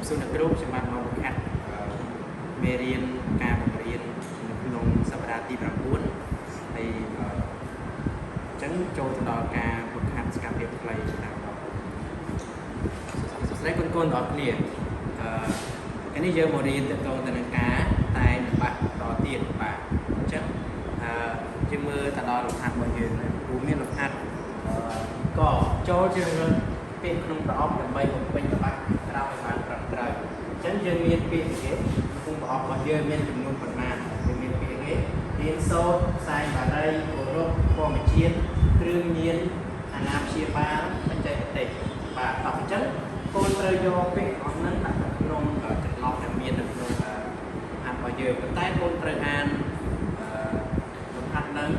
សួរអ្នកគ្រូខ្ញុំបាទមកបង្ហាត់អឺមេរៀនការបង្រៀននៅក្នុងសប្តាហ៍ទី9ហើយអឺអញ្ចឹងចូលទៅដល់ការបង្ហាត់សកម្មភាពខ្លីតាមដល់សួស្តីកូនកូនទាំងអស់គ្នាអឺថ្ងៃនេះយើងមករៀនទាក់ទងទៅនឹងការតែងល្បះតទៀតបាទអញ្ចឹងអឺយើងមើលទៅដល់លំហាត់របស់យើងណាព្រោះមានលំហាត់អឺក៏ចូលជ្រើសរើសពាក្យក្នុងប្រអប់ដើម្បីបំពេញល្បះក្រោមឲ្យបានត្រឹមត្រូវអញ្ចឹងយើងមានពាក្យគេក្នុងប្រអប់របស់យើងមានចំនួនប៉ុន្មានយើងមានពាក្យគេរៀនសូត្រផ្សាយបារីគោរពធម្មជាតិគ្រឿងញៀនអាណាព្យាបាលបច្ចេកទេសបាទតោះអញ្ចឹងកូនត្រូវយកពាក្យអស់ហ្នឹងដាក់ទៅក្នុងចន្លោះដែលមាននៅក្នុងលំហាត់របស់យើងប៉ុន្តែកូនត្រូវអានលំហាត់ហ្នឹង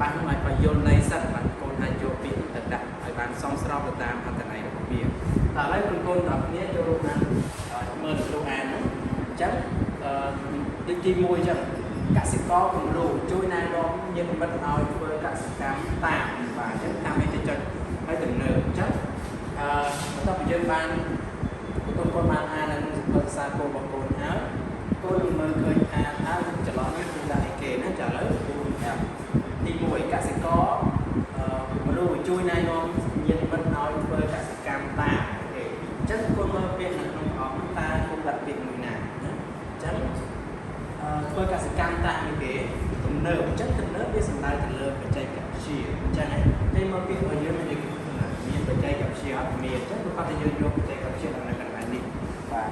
បាសហ្នឹងឲ្យបញ្យល់ន័យសិនបាទកូនអាចយកពាក្យទៅដាក់ឲ្យបានសមស្របទៅតាមអត្ថន័យរបស់វាតើឥឡូវកូនកូនទាំងគ្នាចូលរួមអានមើលលោកគ្រូអានហ្នឹងអញ្ចឹងអឺដូចទី1អញ្ចឹងកសិករគំរូជួយណែនាំញាតិមិត្តឲ្យធ្វើកសិកម្មតាមបាទអញ្ចឹងតាមអីទៅចុចឲ្យទំនើបអញ្ចឹងអឺបន្ទាប់ពីយើងបានកូនកូនបានអាននៅក្នុងសៀវភៅភាសាគោលរបស់កូនហើយកូននឹងមើលឃើញថាតើចន្លោះនេះគឺដាក់អីគេណាចាឥឡូវគ្រូប្រាប់ទី1កសិករអឺគំរូជួយណែនាំញាតិមិត្តឲ្យធ្វើកសិកម្មតាម OK អញ្ចឹងកូនមើលពាក្យនៅក្នុងប្រអប់ហ្នឹងតើកូនដាក់ពាក្យមួយណាណាអញ្ចឹងអឺធ្វើកសិកម្មតាមអីគេទំនើបអញ្ចឹងទំនើបវាសំដៅទៅលើបច្ចេកវិទ្យាអញ្ចឹងហ៎តែមើលពាក្យរបស់យើងមានអីគេមានបច្ចេកវិទ្យាអត់មានអញ្ចឹងប្រកាសថាយើងយកបច្ចេកវិទ្យាដល់នៅកន្លែងនេះបាទ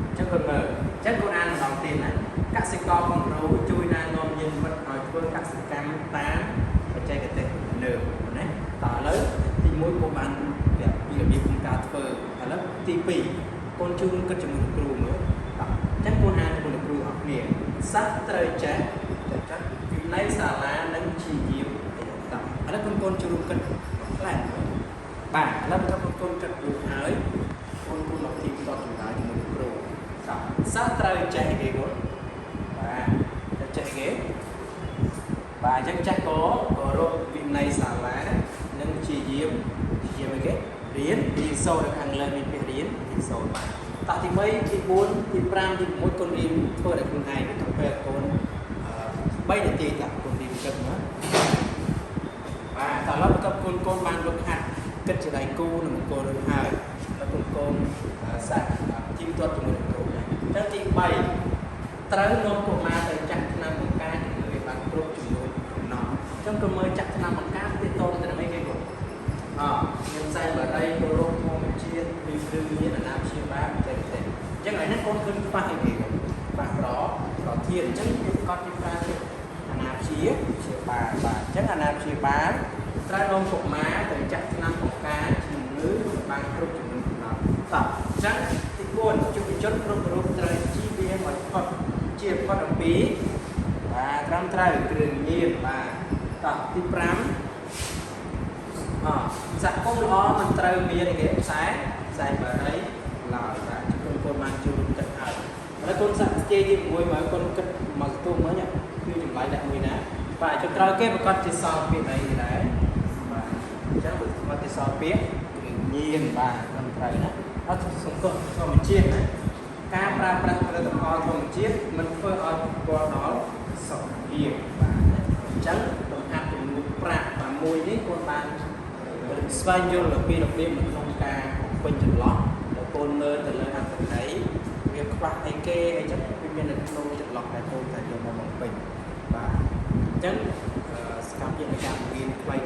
អញ្ចឹងកូនមើលអញ្ចឹងកូនអានម្ដងទៀតណាកសិករគំរូជួយណែនាំញាតិមិត្តឲ្យធ្វើកសិកម្មតាមបច្ចេកទេសទំនើបណាតើឥឡូវទី1កូនបានប្រាប់ពីរបៀបក្នុងការធ្វើឥឡូវទី2កូនជួយគិតជាមួយលោកគ្រូមើលតោះអញ្ចឹងកូនអានជាមួយលោកគ្រូអស់គ្នាសិស្សត្រូវចេះចេះវិន័យសាលានិងព្យាយាមតោះឥឡូវកូនកូនជួយរួមគិតផ្លែបាទឥឡូវបន្ទាប់កូនកូនគិតរួចហើយកូនកូនមកទីផ្ទាត់ចម្លើយជាមួយលោកគ្រូតោះសិស្សត្រូវចេះអីគេកូនបាទត្រូវចេះអីគេបាទអញ្ចឹងចាស់ក៏គោរពវិន័យសាលានិងព្យាយាមព្យាយាមអីគេរៀនរៀនសូត្រនៅខាងលើមានពាក្យរៀនរៀនសូត្របាទតោះទី3ទី4ទី5ទី6កូនរៀនធ្វើដោយខ្លួនឯងទៅពេលកូន3នាទីតាកូនរៀនគិតមើលបាទតោះឥឡូវបន្ទាប់កូនកូនបានលុកហាត់គិតជាដៃគូនិងមង្គលរួចហើយแล้วកូនកូនសាក់ជីមទាត់ជាមួយនឹងគ្រូណាអញ្ចឹងទី3ត្រូវនាំកុមារទៅចាក់ថ្នាំបង្ការជំងឺឲ្យបានគ្រប់ចំនួនកំណត់អញ្ចឹងក៏មើលចាក់ថ្នាំបង្ការទាក់ទងទៅនឹងអីគេកូនអមានផ្សាយបារីគោរពធម្មជាតិពីគ្រឿងញៀនអាណាព្យាបាលបច្ចេកទេសអញ្ចឹងឥឡូវនេះកូនឃើញខ្វះអីគេកូនខ្វះប្រធានអញ្ចឹងវាប្រកាសជាប្រើពាក្យអាណាព្យាព្យាបាលបាទអញ្ចឹងអាណាព្យាបាលត្រូវនាំកុមារទៅចាក់ថ្នាំបង្ការជំងឺឲ្យបានគ្រប់ចំនួនកំណត់តោះអញ្ចឹងទី4យុវជនគ្រប់រូបត្រូវជៀសវាងឲ្យផុតជាផុតអំពីបាទត្រឹមត្រូវគ្រឿងញៀនបាទតោះទី5អសហគមន៍ល្អមិនត្រូវមានអីគេផ្សែផ្សែបារីឡើយបាទជូនកូនបានជួបគិតហើយឥឡូវកូនសាក់ស្ទាយទី6មកកូនគិតមកស្ទូមិញគឺចម្លើយដាក់មួយណាបាទចុងក្រោយគេប្រកាសជាសល់ពាក្យអីដែរបាទអញ្ចឹងប្រកាសជាសល់ពាក្យគ្រឿងញៀនបាទត្រឹមត្រូវណាអត់សង្គមធម្មជាតិណាការប្រើប្រាស់ផលិតផលធម្មជាតិមិនធ្វើឲ្យប៉ះពាល់ដល់សុខភាពបាទអញ្ចឹងលំហាត់ចំនួន5 6នេះកូនបានស្វែងយល់អំពីរបៀបនៅក្នុងការបំពេញចន្លោះដល់កូនមើលទៅលើអត្ថន័យវាខ្វះអីគេអីចឹងវាមាននៅក្នុងចន្លោះដែលកូនតែយកមកបំពេញបាទអញ្ចឹងសកម្មភាពនៃការបង្រៀនខ្លី